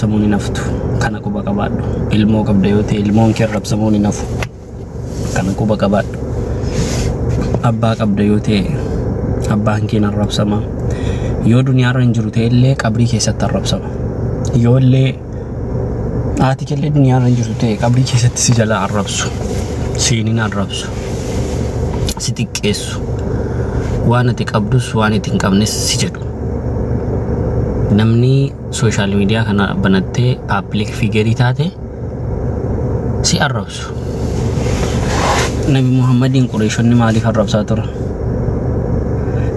Arrabsamuun hin haftu. Kana quba qabaadhu. Ilmoo qabda yoo ta'e ilmoon kee arrabsamuun hin hafu. Kana quba qabaadhu. Abbaa qabda yoo ta'e abbaan keen arrabsama. Yoo duniyaarra hin jiru ta'e illee qabrii keessatti arrabsama. Yoo illee haati kellee duniyaarra hin jirtu ta'e qabrii keessatti si jala arrabsu. Siin hin arrabsu. Si xiqqeessu. Waan ati qabdus waan ati hin qabnes si jedhu. Namni social media kana banattee public figure taate si arrabsu. Nabi Muhammadiin Qureeshonni maaliif arrabsaa turan?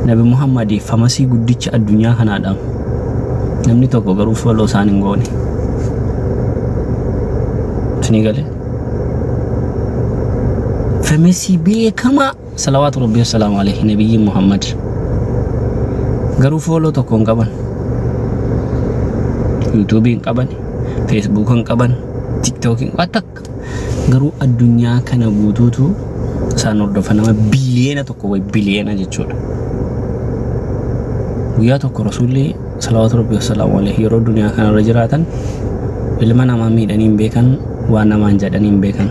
Nabi Muhammadi famasii guddicha addunyaa kanaadha. Namni tokko garuu follow isaan hin goone. Isinii galee? Famasii beekamaa Salawaatu Rabbii wassalaamu alayhi nabiyyiin Muhammad. Garuu follow tokko hin qaban. Yuutuubii hin qaban, Feesbuuka hin qaban, Tiiktookii waan takka. Garuu addunyaa kana guutuutu isaan hordofa nama biliyeena tokko wayi biliyeena jechuudha. Guyyaa tokko Rasuulli salawaatu Rabbii wassalaamu alayhi yeroo duniyaa kanarra jiraatan ilma namaa miidhanii hin beekan waan namaan jedhanii hin beekan.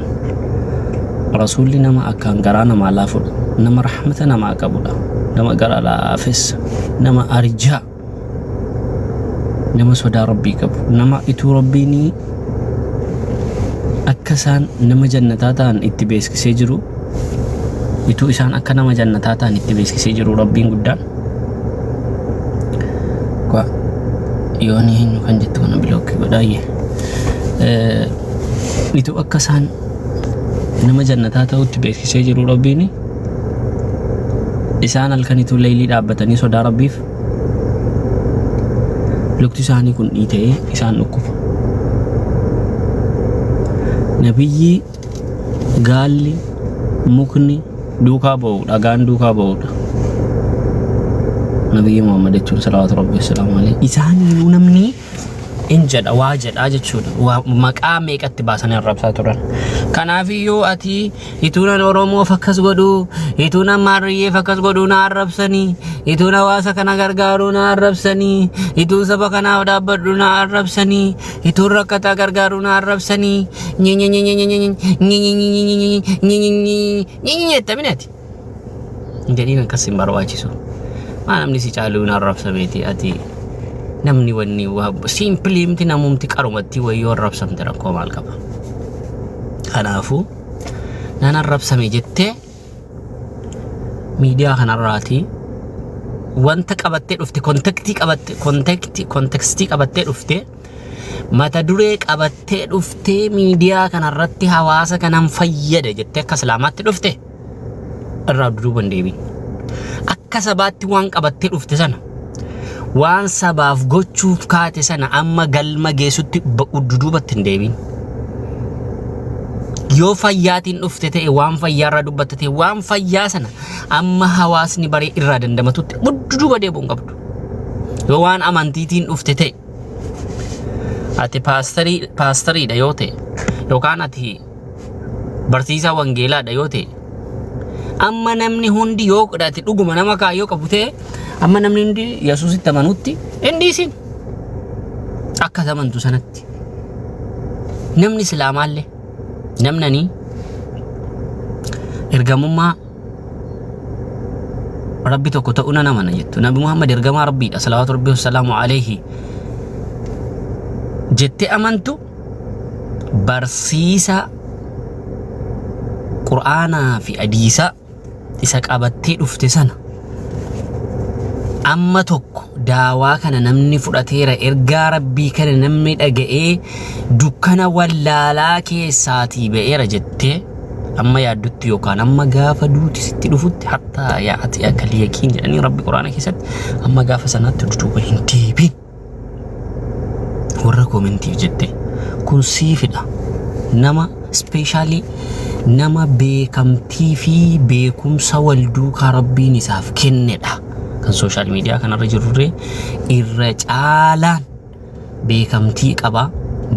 Rasuulli nama akkaan garaa namaa laafudha. Nama rahmata namaa qabudha. Nama gara laafessa. Nama arjaa. Nama sodaa Rabbii qabu. Nama ituu Rabbiin akka isaan nama jannataa ta'an itti beeksisee jiru. Ituu isaan akka nama jannataa ta'an itti beeksisee jiru Rabbiin guddaan. Kwa yooni eenyu kan jettu kana bilookii godhaayye. Ituu akka isaan nama jannataa ta'utti beeksisee jiru Rabbiin isaan halkanituu leeylii dhaabbatanii sodaa Rabbiif lukti isaanii kun dhiita'ee isaan dhukkuba. Nabiyyi gaalli mukni duukaa ba'u dhagaan duukaa ba'udha. Nabiyyi Muhammad jechuun salawaatu Rabbi wassalaamu alayhi. Isaaniinuu namni in jedha waa jedhaa jechuudha. Waa maqaa meeqatti baasanii arrabsaa turan. Kanaafiyyuu ati ituunan Oromoof akkas godhu, ituunan Maarriyyeef akkas godhu na arrabsanii, ituun hawaasa kana gargaaruu na arrabsanii, ituun saba kanaaf dhaabbadhu na arrabsanii, ituun rakkataa gargaaruu na arrabsanii, nyenyenyenyenyenyenyenyenyenyenyenyenyenyenyenyenyenyenye jetta minati. Hin jedhiin akkas hin barbaachisu. Maa namni si caaluu hin arrabsameeti ati namni wanni simply mti namumti qarumatti wayyoo arrabsamte rakkoo maal qaba. Kanaafuu nan arrabsame jettee miidiyaa kanarraati wanta qabattee dhufte kontektii qabatte kontektii kontekstii qabattee dhufte mata duree qabattee dhuftee miidiyaa kanarratti hawaasa kanan fayyada jettee akka islaamaatti dhufte irraa duduuba hin deebiin. Akka sabaatti waan qabattee dhufte sana waan sabaaf gochuuf kaate sana amma galma geessutti duduubatti hin deebiin. Yoo fayyaatiin dhufte ta'e waan fayyaarraa dubbatte ta'e waan fayyaa sana amma hawaasni baree irraa dandamatutti duduuba deebi'uu hin qabdu. Yoo waan amantiitiin dhufte ta'e ati paastarii paastariidha yoo ta'e yookaan ati barsiisaa wangeelaadha yoo ta'e amma namni hundi yoo ati dhuguma nama kaayyoo qabu ta'e amma namni hundi Yesuusitti amanutti hin dhiisin akka amantu sanatti namni islaamaallee namnanii ergamummaa Rabbi tokko ta'uu nan amana jettu. Nabi Muhammad ergamaa Rabbiidha. Salawaatu Rabbi wassalaamu alayhi. Jettee amantu barsiisa Qur'aanaa fi hadiisa isa qabattee dhufte sana amma tokko daawaa kana namni fudhateera ergaa Rabbii kana namni dhaga'ee dukkana wallaalaa keessaatii ba'eera jettee amma yaaddutti yookaan amma gaafa duuti sitti dhufutti hattaa yaa'ati akka liyaqiin jedhanii Rabbi Qur'aana keessatti amma gaafa sanaatti duduuba hin deebiin. Warra koomentiif jette kun siifidha. Nama ispeeshaalii nama beekamtii fi beekumsa wal duukaa Rabbiin isaaf kennedha. Kan sooshaal miidiyaa kanarra jirurree irra caalaan beekamtii qaba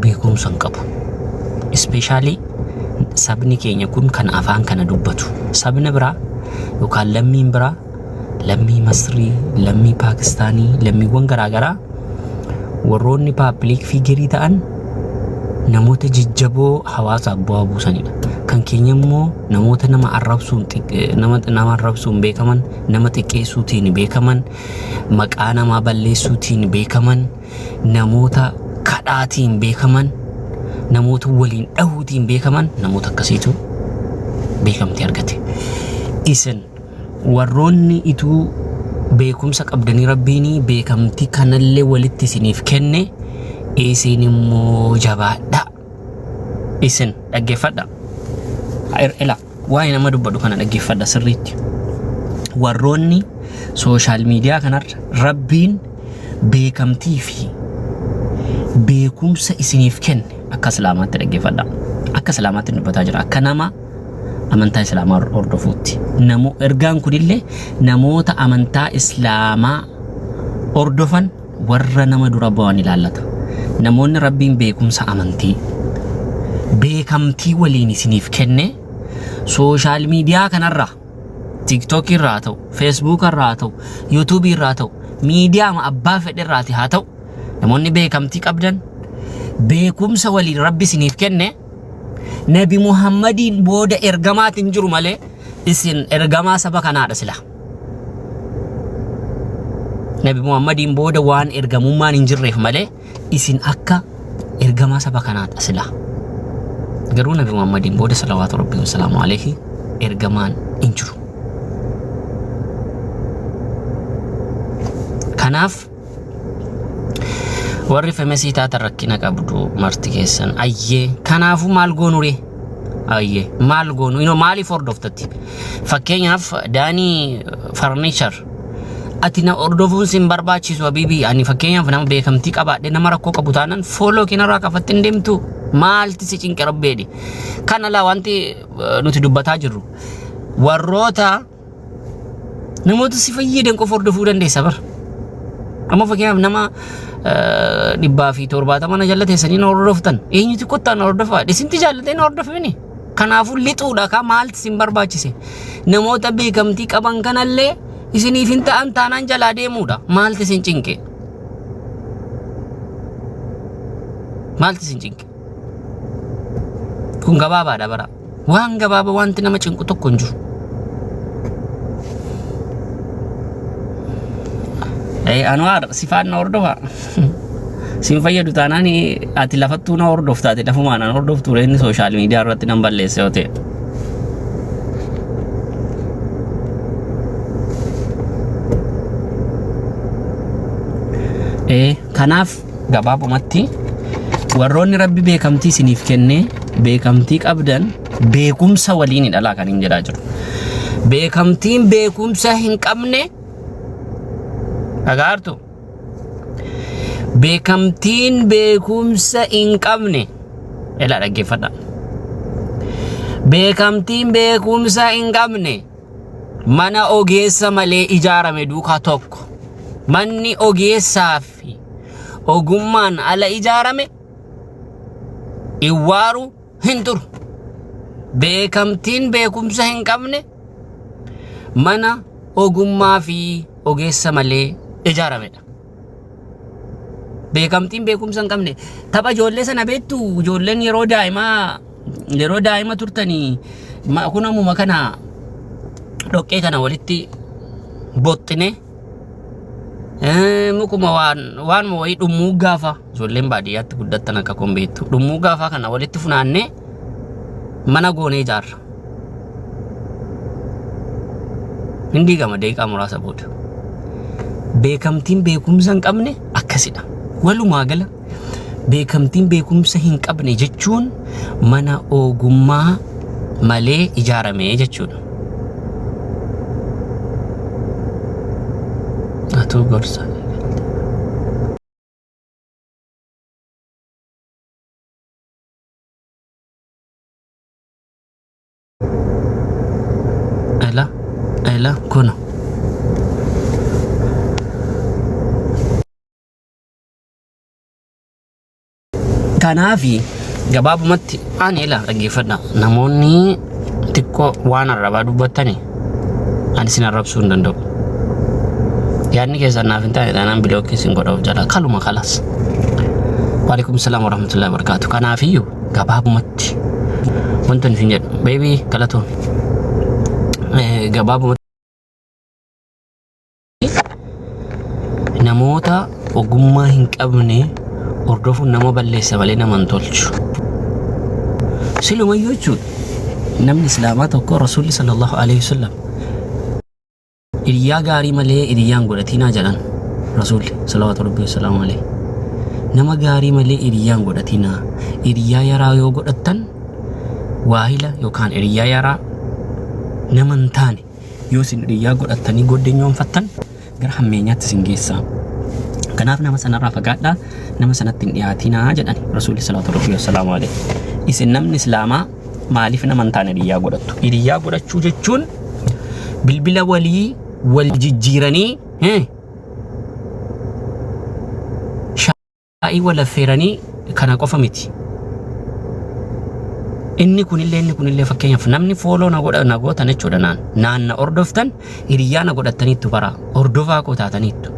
beekumsa hin qabu. Ispeeshaalii sabni keenya kun kan afaan kana dubbatu. Sabni biraa yookaan lammiin biraa lammii Masrii, lammii Paakistaanii, lammiiwwan garaagaraa Warroonni public figure ta'an namoota jajjaboo hawaasaaf bu'aa buusanidha. Kan keenya immoo namoota nama arrabsuun nama arrabsuun beekaman, nama xiqqeessuutiin beekaman, maqaa namaa balleessuutiin beekaman, namoota kadhaatiin beekaman, namoota waliin dhahuutiin beekaman, namoota akkasiitu beekamtii argate. Isin warroonni ituu beekumsa qabdanii Rabbiin beekamtii kanallee walitti isiniif kenne, isin immoo jabaadha. Isin dhaggeeffadha. Ila waa'ee nama dubbadhu kana dhaggeeffadha sirriitti. Warroonni social media kanarra Rabbiin beekamtii fi beekumsa isiniif kenne, akka Islaamaatti dhaggeeffadha. Akka Islaamaatti dubbataa jira. Akka nama amantaa Islaamaa hordofuutti. Namo ergaan kunillee namoota amantaa Islaamaa hordofan, warra nama dura bu'an ilaallata. Namoonni Rabbiin beekumsa amantii, beekamtii waliin isiniif kenne, social media kanarraa, TikTok irraa haa ta'u, Facebook irraa haa ta'u, YouTube irraa haa ta'u, miidiyaa abbaa fedhe irraati haa ta'u, namoonni beekamtii qabdan, beekumsa waliin Rabbi isiniif kenne, Nabi Muhammadiin booda ergamaatiin jiru malee isin ergamaa saba kanaadha sila. Nabi Muhammadiin booda waan ergamummaan hin jirreef malee isin akka ergamaa saba kanaadha sila. Garuu Nabi Muhammadiin booda, salawaatu Rabbii wasalaamu alayhi, ergamaan hin jiru. Kanaaf warri famous taatan rakkina qabdu marti keessan. Ayyee, kanaafuu maal goonu ree? Ayyee, maal goonu? Inoo maaliif hordoftatti? Fakkeenyaaf Daanii Furniture, ati na hordofuun sin barbaachisu habiibii. Ani fakkeenyaaf nama beekamtii qabaadhe, nama rakkoo qabu taanan follow kenarraa kafatti hin deemtu. Maalti si cinqe rabbeedhi? Kana laa wanti nuti dubbataa jirru, warroota namoota si fayyadan qofa hordofuu dandeessa bara. Amma fakkeenyaaf nama 170 na jala teessanii na hordoftan, eenyuti kottaa na hordofaa? Isinti jaallatee na hordofini. Kanaafuu lixuudha kaa, maalti isin barbaachise? Namoota beekamtii qaban kanallee isiniif hin ta'an taanaan jalaa deemuudha. Maalti isin cinqe? Maalti isin cinqe? Kun gabaabaadha bara. Waan gabaabaa, wanti nama cinqu tokko hin jiru. Anwaar sifaan na hordofa. Siin fayyadu taanaan ati lafattuu na hordofta, ati lafumaan na hordoftu, inni social media irratti nan balleesse yoo ta'e. Kanaaf gabaabumatti warroonni Rabbi beekamtii isiniif kennee, beekamtii qabdan, beekumsa waliin dhalaa kan hin jedhaa jiru. Beekamtiin beekumsa hin qabne dhagaartu. Beekamtiin beekumsa hin qabne, elaa dhaggeeffadha. Beekamtiin beekumsa hin qabne mana ogeessa malee ijaarame duukaa tokko. Manni ogeessaa fi ogummaan ala ijaarame iwwaaru hin turu. Beekamtiin beekumsa hin qabne mana ogummaa fi ogeessa malee ijaaramedha. Beekamtiin beekumsa hin qabne, tapha ijoollee sana beektu, ijoolleen yeroo daa'imaa, yeroo daa'ima turtanii, kun ammuma kana dhoqqee kana walitti boxxine, mukuma waan waanuma wayii, dhummuu gaafa ijoolleen baadiyyaatti guddattan akka kun beektu, dhummuu gaafaa kana walitti funaannee mana goonee ijaarra. Hin diigama daqiiqaa muraasa booda. Beekamtiin beekumsa hin qabne akkasidha. Walumaa gala beekamtiin beekumsa hin qabne jechuun mana ogummaa malee ijaarame jechuudha. Atuu gorsa. Ela, ela, kuno. Kanaafi gabaabumatti ani, ela dhaggeeffadha. Namoonni xiqqoo waan arrabaa dubbattani, ani isin arrabsuu hin danda'u. Yaadni keessan naaf hin taane taanaan block isin godha of jala. Kaluma kalas. Waalaikum salaam warahmatullahi wabarakatuh. Kanaafiyyuu gabaabumatti wanta isin jedhu beebii galatoon gabaabumatti namoota ogummaa hin qabne hordofuun nama balleessa malee nama hin tolchu. Silumayyuu jechuudha namni islaamaa tokko rasuulli sallallahu alaihi wasallam Hiriyyaa gaarii malee hiriyyaa hin godhatinaa jedhan Rasuulli salawaatu rabbii wassalaamu alayhi. Nama gaarii malee hiriyyaa hin godhatinaa. Hiriyyaa yaraa yoo godhattan waahila yookaan hiriyyaa yaraa nama hin taane yoo isin hiriyyaa godhattanii goddenyoonfattan gara hammeenyaatti isin geessa. Kanaaf nama sanarraa fagaadhaa, nama sanatti hin dhiyaatinaa jedhan Rasuulli salawaatu rabbii wassalaamu alayhi. Isin namni Islaamaa maaliif nama hin taane hiriyyaa godhattu? Hiriyyaa godhachuu jechuun bilbila walii wal jijjiiranii shaayii wal affeeranii kana qofa miti. Inni kunillee inni kunillee fakkeenyaaf namni fooloo na godha na gootan jechuudha naan naan na hordoftan hiriyyaa na godhattaniittu bara hordofaa koo taataniittu.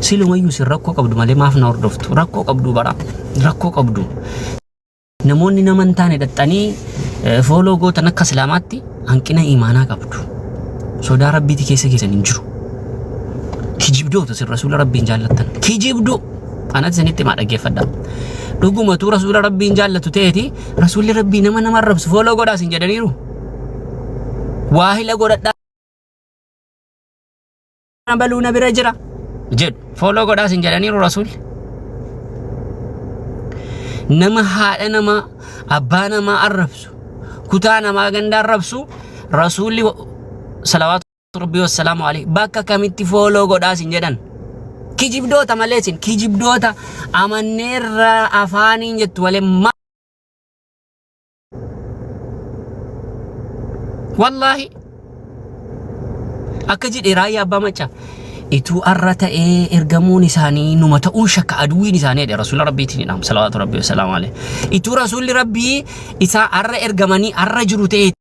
Silumayyuu isin rakkoo qabdu malee maaf na hordoftu? Rakkoo qabdu bara rakkoo qabdu. Namoonni nama hin taane dhaxxanii fooloo gootan akka islaamaatti hanqina imaanaa qabdu. Sodaa rabbiiti keessa keessan hin jiru. Kijibdoota isin rasuula rabbiin jaallattan. Kijibduu! Anatti isinitti himaa dhaggeeffadhaa. Dhugumatuu rasuula rabbiin jaallatu ta'eeti rasuulli rabbii nama nama arrabsu fooloo godhaa isin jedhaniiru. Waahila godhadhaa. Baluu na bira jira jedhu fooloo godhaa isin jedhaniiru rasuulli. Nama haadha namaa abbaa namaa arrabsu kutaa namaa ganda arrabsu rasuulli salawaatu rabbii wassalaamu alayhi bakka kamitti fooloo godhaa isin jedhan. Kijibdoota malee isin kijibdoota amanneerra afaaniin jettu malee Wallaahi akka jedhe raayyaa abbaa maccaa ituu arra ta'ee ergamuun isaanii numa ta'uun shakka aduwwiin isaanii jedhe rasuula rabbiitiin jedhama salawaatu rabbii wasalaamu alayhi. Ituu rasuulli rabbii isaa arra ergamanii arra jiru ta'e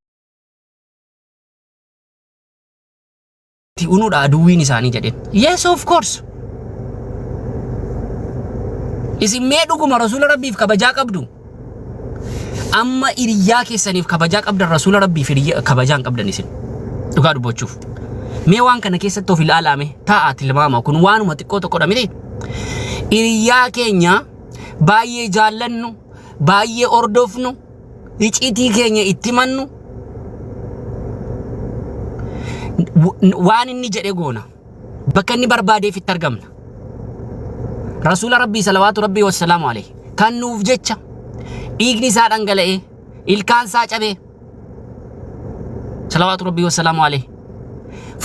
unuudha aduwwiin isaanii jedheen. Yes of course. Isin mee dhuguma rasuula rabbiif kabajaa qabdu? Amma hiriyyaa keessaniif kabajaa qabdan rasuula rabbiif hiriyyaa kabajaa hin qabdan isin. Dhugaa dubbachuuf. Mee waan kana keessatti of ilaalaame taa'aa tilmaama kun waanuma xiqqoo tokkodha miti. Hiriyyaa keenya baay'ee jaallannu, baay'ee hordofnu, icitii keenya itti himannu waan inni jedhe goona. Bakka inni barbaadeef itti argamna. Rasuula Rabbii salawaatu Rabbii wassalaamu alayhi kan nuuf jecha dhiigni isaa dhangala'ee ilkaan isaa cabee salawaatu Rabbii wassalaamu alayhi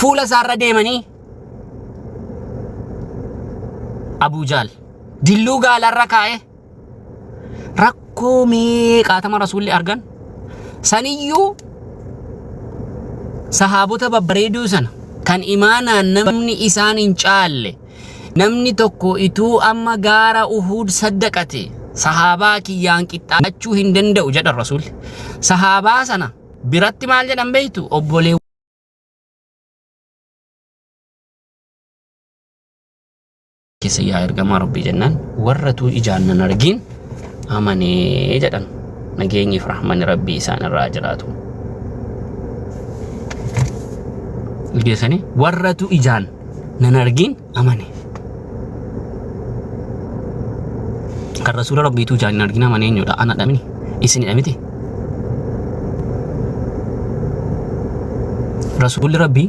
fuula isaa irra deemanii Abuu Jaal dilluu gaalarra kaa'ee rakkoo meeqaatama rasuulli argan saniyyuu sahaabota babbareeduu sana kan imaanaan namni isaan hin caalle namni tokko ituu amma gaara Uhuud saddaqate sahaabaa kiyyaan qixxaachuu hin danda'u jedhan rasuulli. Sahaabaa sana biratti maal jedhan beektu obboleewwan keessa yaa ergamaa rabbii jennaan warratuu ijaan nan argiin amanee jedhan nageenyiif rahmanni rabbii isaan irraa jiraatu. Geessanii warratu ijaan nan argiin amane. Kan rasuula rabbiitu ijaan hin argin amane eenyudha? Anadha mini isinidha miti. Rasuulli rabbii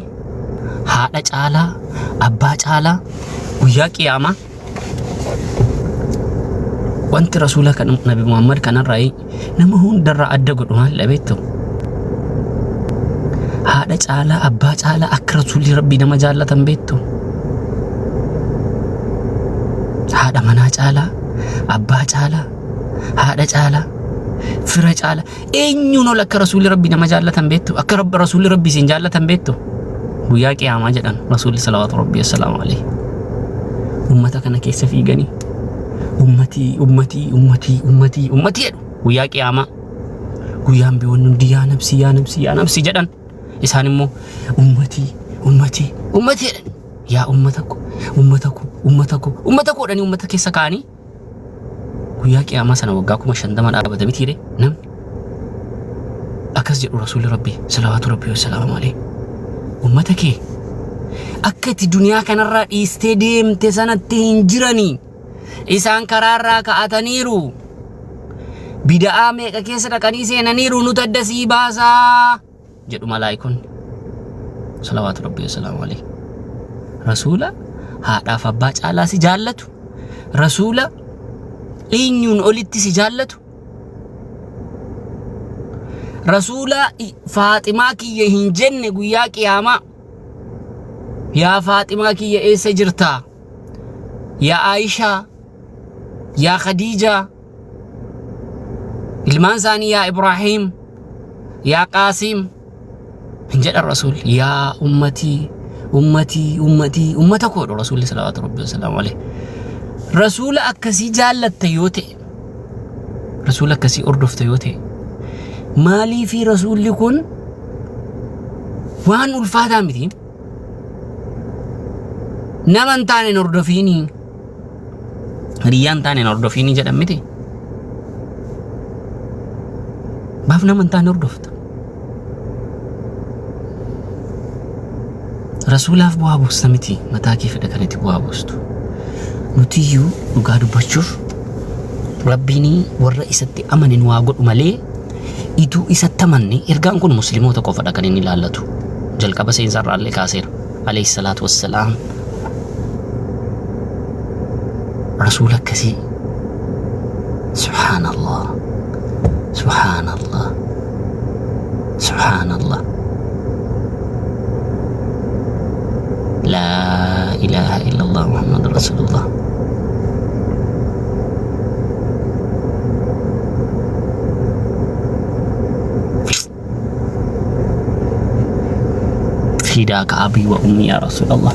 haadha caalaa abbaa caalaa guyyaa qiyaamaa wanti rasuula kan nabi Muhammad kanarraa nama hundarraa adda godhu maal beektu? Haadha caalaa abbaa caalaa akka rasuulli rabbii nama jaallatan beektu? Haadha manaa caalaa abbaa caalaa haadha caalaa fira caalaa Eenyuun ol akka rasuulli rabbi nama jaallatan beektu? Akka rabbi rasuulli rabbi isin jaallatan beektu? Guyyaa qiyaamaa jedhan rasuulli salawaatu rabbi assalaamu alayhi. Ummata kana keessa fiiganii ummatii ummatii ummatii ummatii ummatii jedhu guyyaa qiyaamaa. Guyyaan biyoonni hundi yaa nabsii yaa nabsii yaa nabsii jedhan. Isaan immoo ummatii ummatii ummatii jedhan. Yaa ummata ko ummata ko ummata ko ummata ko jedhanii ummata keessa kaa'anii Guyyaa qiyaamaa sana waggaa 50,000 dhaabata mitiire namni. Akkas jedhu Rasuulli Rabbii salawaatu Rabbii wassalaamu alayhi. Ummata kee akka itti duniyaa kanarraa dhiistee deemte sanatti hin jiranii. Isaan karaarraa ka'ataniiru. Bida'aa meeqa keessa dhaqanii seenaniiru nuti adda sii baasaa jedhu malaayikonni. Salawaatu Rabbii wassalaamu alayhi. Rasuula haadhaaf abbaa caalaa si jaallatu. Rasuula eenyuun olitti si jaallatu. Rasuula Faaximaa kiyya hin jenne guyyaa qiyaamaa. Yaa Faaximaa kiyya eessa jirtaa? Yaa Aayishaa, yaa Khadiijaa, ilmaan isaanii yaa Ibraahiim, yaa Qaasiim hin jedhan Rasuulli. Yaa ummatii, ummatii, ummatii, ummata koodha Rasuulli salawaatu Rabbi wasalaamu alayhi. Rasuula akkasii jaallatta yoo ta'e, Rasuula akkasii hordofta yoo ta'e, maaliifii Rasuulli kun waan ulfaataa miti? Nama hin taane hin hordofiinii. Hiriyyaa hin taane hin hordofiinii jedhan miti. Maaf nama hin taane hordofta? Rasuulaaf bu'aa buusta miti mataa kee fedha kan itti bu'aa buustu. Nutiyyuu dhugaa dubbachuuf Rabbiin warra isatti amane nu haa godhu malee Ituu isatti amanne ergaan kun muslimoota qofadha kan inni ilaallatu. Jalqaba seensa irraallee kaaseera. Alayhi salaatu wassalaam. Rasuula akkasii. Subhaanallah. Subhaanallah. Subhaanallah. Laa ilaaha illallah Muhammad Rasulullah. Fidaaka abii wa ummii yaa Rasuulallah.